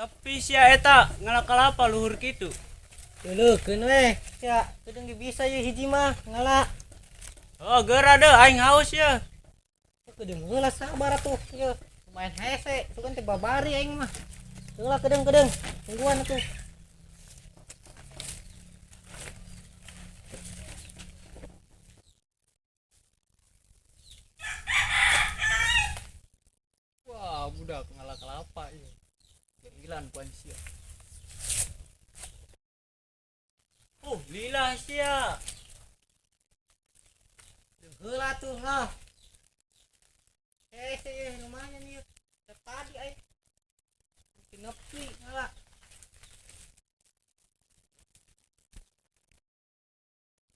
Tapi sia eta ngala kalapa luhur kitu. Duleukeun we. Sia, kedeung ge bisa ye hiji mah ngala. Oh, geura deuh aing haus ya. Kedeung heula sabar atuh ye. Lumayan hese, sugan teh babari aing mah. Heula kedeung-kedeung, tungguan atuh. Wah, budak ngala kelapa ieu. Giliran puan sia. Oh, lila sia. Heula tuh lah. Hese ye lumayan ye. Tadi aing. Nepi ngala.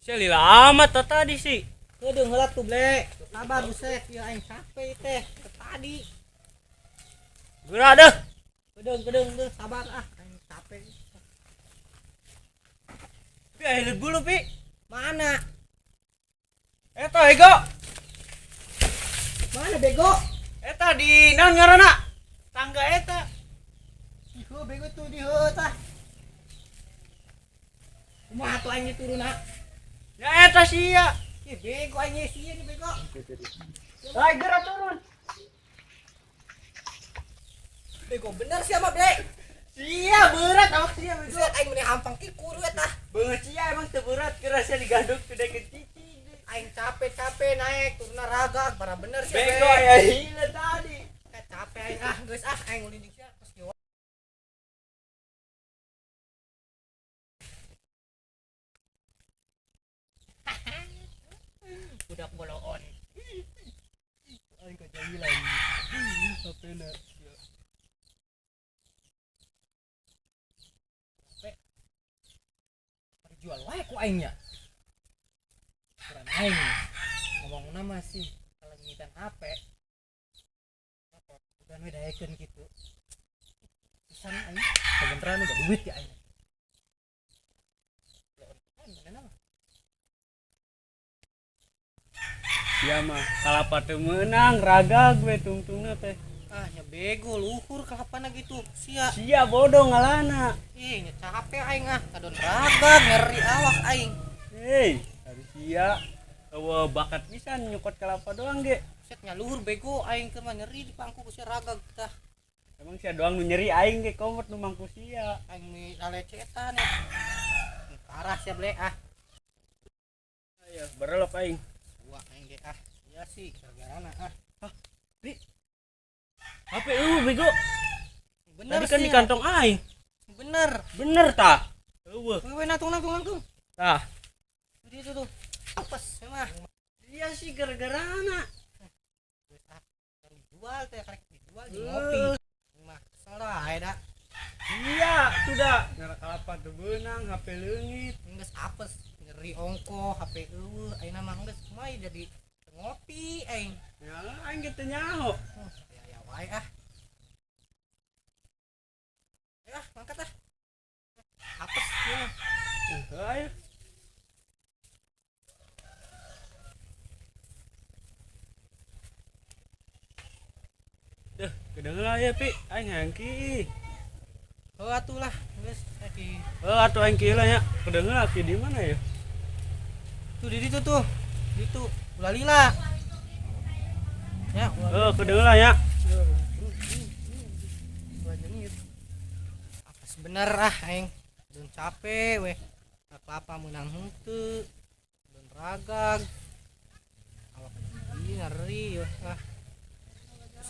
Sia lila amat tadi sih. Kedeung heula tuh ble. Sabar buset, ieu aing capek teh tadi. Geura deuh. Kedeung kedeung deuh sabar ah aing capek. Pi aya bulu pi. Mana? Eta ego. Mana bego? Eta di naon ngaranna? Tangga eta. Ieu bego tuh di heuh tah. Kumaha tuh aing turun ah? Ya eta sia. Ih bego aing sia nih bego. Hai geura turun. Bego bener sia mah ble. Sia berat awak sia bego. Buset aing meni hampang ki kuru eta. Beungeut sia emang teu berat geura sia digandung teu deket cicing. Aing capek-capek naik turunna ragag parah bener sia. Bego ya hila tadi. Capek aing ah geus ah aing ulin jeung sia geus kieu. Budak boloon. Aing kajahilan. HP-na. Dijual wae ku aingnya. Kurang aing. Ngomong nama sih kalengitan HP. Udah we daekeun kitu. Pisan aing. Kebeneran udah duit ya aing. Sia mah kalapa teu meunang ragag we tungtungna teh. Ah nya bego luhur kalapana gitu sia. Sia bodoh ngalana. Ih nya capek aing ah kadon ragag nyeri awak aing. Hei, harus sia eueuh bakat pisan nyokot kelapa doang ge. Set nya luhur bego aing keur mah nyeri di pangku ku sia ragag tah. Emang sia doang nu nyeri aing ge komot nu mangku sia. Aing mi lalecetan ya. Parah sia ble ah. Ayo berelok aing. Wah aing ge ah. Iya sih gara-garana ah. Hah? Pi. HP eueuh bego. Bener tadi kan di kantong aing. Bener. Bener tah. Eueuh. Wewe natung natung natung. Tah. Itu itu tuh. Apes mah. Iya sih gara-garana. Geus ah. Kan dijual teh karek dijual di ngopi. Mah kesel dah aya da. Iya, sudah. Ngala kalapa teu beunang, HP leungit. Geus apes, nyeri ongko, HP eueuh, ayeuna mah geus kumaha jadi ngopi aing. Ya, aing ge teu nyaho. Ya ya wae ah. Ya, mangkat ah. Apes ieu mah. Ayo. Duh, kedengeran ya, Pi. Aing hayang ki. Heuh atuh lah, geus ki. Heuh atuh aing ki lah nya. Kedengeran ki di mana ya? Tuh di ditu tuh. Ditu, ulah lila. Ya, heuh kedengeran ya. Ulah nyengit. Apa sebener ah aing. Dun capek weh. Kelapa meunang henteu. Dun ragag. Awak ieu nyeri yeuh ah.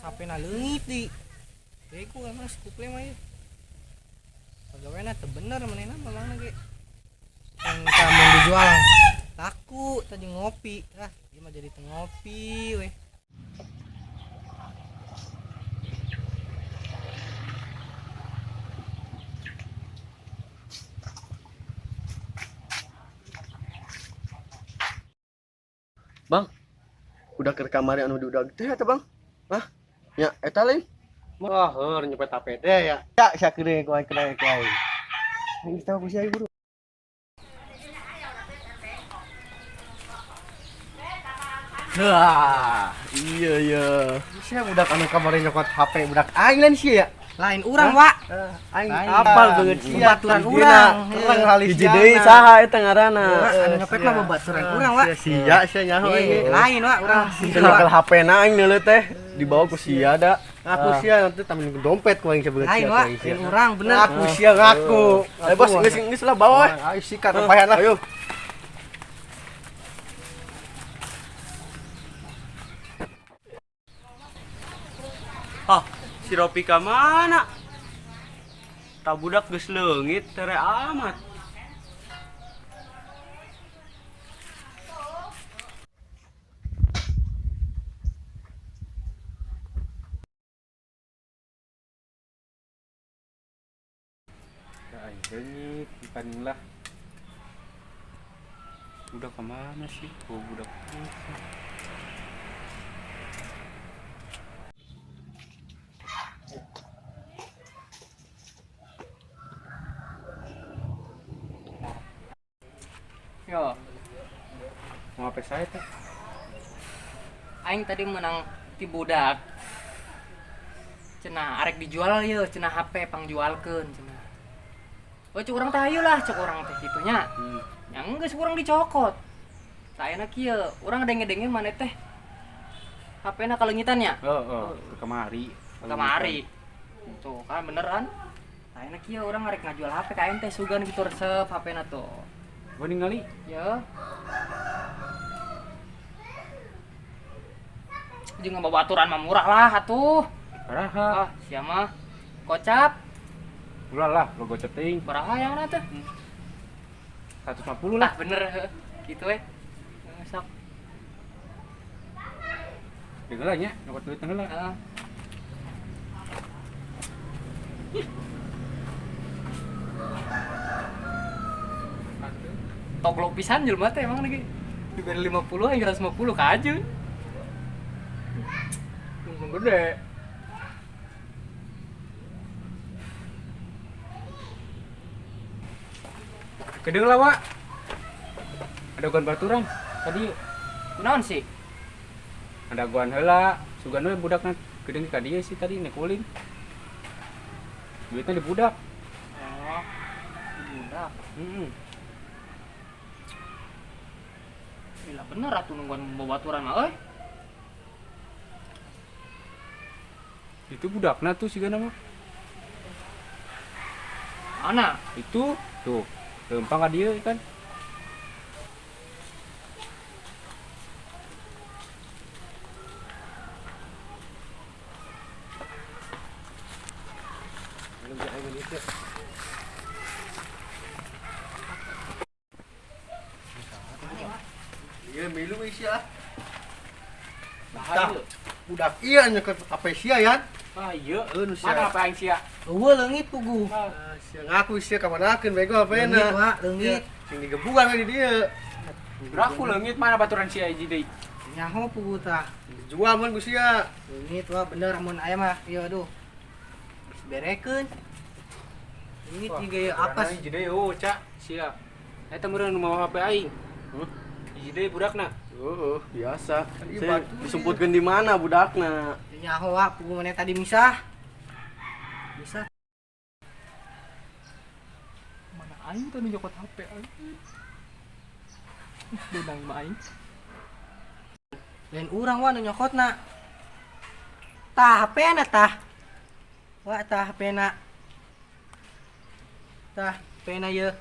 HP na leungit di. Bego emang si kuple mah ieu. Pegawena teu bener manehna mamangna ge. Yang kamu dijual laku tadi ngopi ah, ieu mah jadi teu ngopi weh. Bang, udah ke kamari anu diudag teh eta, Bang. Hah? Ya, eta lain. Wah, heur nyepet HP teh ya. Ya, sia keureung ku aing kena ku aing. Aing tahu ku sia buru. Wah, iya iya. Sia budak anu kamari nyokot HP budak aing lain sia ya. Lain urang, Wak. Aing Lain. apal beungeut sia. Babaturan urang. Terang halis Hiji deui saha eta ngaranna? Anu nyopet mah babaturan urang, Wak. Sia sia nyaho aing. Lain, Wak, urang. Sia nyekel HP na aing neuleuh teh dibawa ku sia da. Aku sia nanti tamin dompet ku aing sia beungeut Lain, sia. Wak. Lain urang bener. Aku sia ngaku. Eh bos, geus geus lah bawa we. Ayo sikat repayan lah. Ayo. Hah, si Ropi ka mana? Tak budak geus leungit tere amat. Aing leungit paning lah. Budak kemana sih? Oh, budak. Yo, Mau apa saya teh? aing tadi menang ti budak. Cenah arek dijual ye, cenah HP pangjualkeun cenah. Oh, cek urang teh hayu lah, cek urang teh kitu nya. Yang geus urang dicokot. Tah ayeuna kieu, urang denge-denge maneh teh HP-na kaleungitan nya. Heeh, ke kemari. Kamari. Tuh kan beneran. Tah ayeuna kieu urang arek ngajual HP ka ente sugan gitu resep HP-na tuh. Gua ningali. Ya. Jeung babaturan mah murah lah atuh. Baraha. Ah, sia mah kocap. Ulah lah, lo gocap teuing. Baraha yang mana tuh? 150 lah. Lah bener heuh. Gitu we. Sok. Degeula nya, nyokot duit heula. Heeh. Toglo pisan jelema teh emang lagi. Diberi 50 aing 150 kajun. Untung gede. Kedeung lah, Wak. Ada guan baturan tadi. Kunaon sih? Ada guan heula, sugan we budakna kedeung ka dieu sih tadi nek ulin. Duitnya di budak. Oh. Di budak. Heeh. Gila bener atuh nungguan babaturan mah euy. Itu budakna tuh sigana mah. Mana? Itu tuh, lempang ka dieu kan. Iya, milu we sia. Tah, budak iya nyokot HP sia yan. Ah iya, Heuh nu sia. mana apa aing sia? Eueuh leungit puguh. Ah, sia ngaku sia kamanakeun bego HP-na. Leungit, Wak, leungit. Sing digebukan we di dieu. Beraku leungit mana baturan sia hiji deui. Nyaho puguh tah. Dijual mun ku sia. Leungit wah bener mun aya mah ieu aduh. Geus berekeun. Leungit juga ieu apes. Hiji deui oh, Cak, sia. Eta meureun nu mawa HP aing. Hiji deui budakna. Heeh, biasa. Ih, Saya batu disumputkeun di mana budakna? Nyaho wak puguh maneh tadi misah. Misah. Mana aing teh nu nyokot HP aing. Benang mah aing. Lain urang wah nu nyokotna. Tah HP-na tah. Wah tah HP-na. Tah HP-na ieu.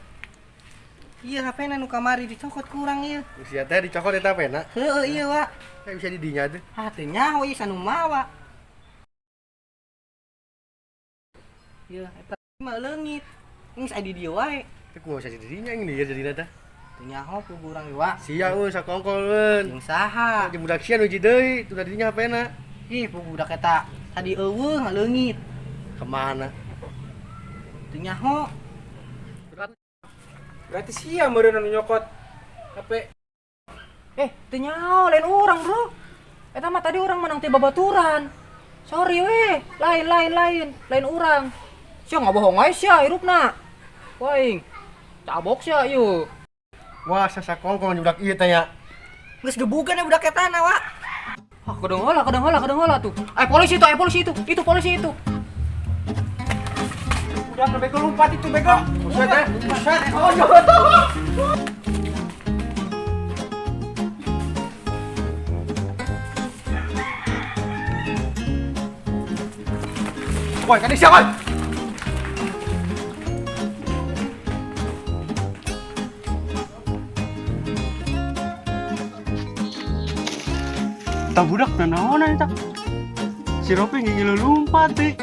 Iya HP-na nu kamari dicokot ku urang ieu. Sia teh dicokot eta HP-na. Heueuh ieu wak. Kayak bisa di dinya teh. Ah teu nyaho ieu sanu mawa. Ieu eta mah leungit. Geus aya di dieu wae. Teh kumaha bisa di dinya ini dia jadina teh. Teu nyaho ku urang ieu wak. Sia euy sakongkol Jeung saha? Jeung budak sia nu hiji deui, teu di dinya HP-na. Ih, puguh budak eta tadi eueuh ngaleungit. Kemana? Teu nyaho. Berarti sia meureun anu nyokot HP. Teu nyaho lain urang, Bro. Eta mah tadi urang menang ti babaturan. Sorry weh, lain lain lain, lain urang. Sia ngabohong ae sia hirupna. Waing. Cabok sia ieu. Wah, sasakongkong budak ieu teh nya. Geus gebugan ya budak eta na, Wak. Ah, kedeng heula, kedeng heula, kedeng heula tuh. Polisi itu, polisi itu. Itu polisi itu. Udah ke bego lompat itu bego. Buset teh. Buset. Oh, Woi, kan siapa? Tah budak nanaonan eta. Si Ropi ngingilu lumpat teh.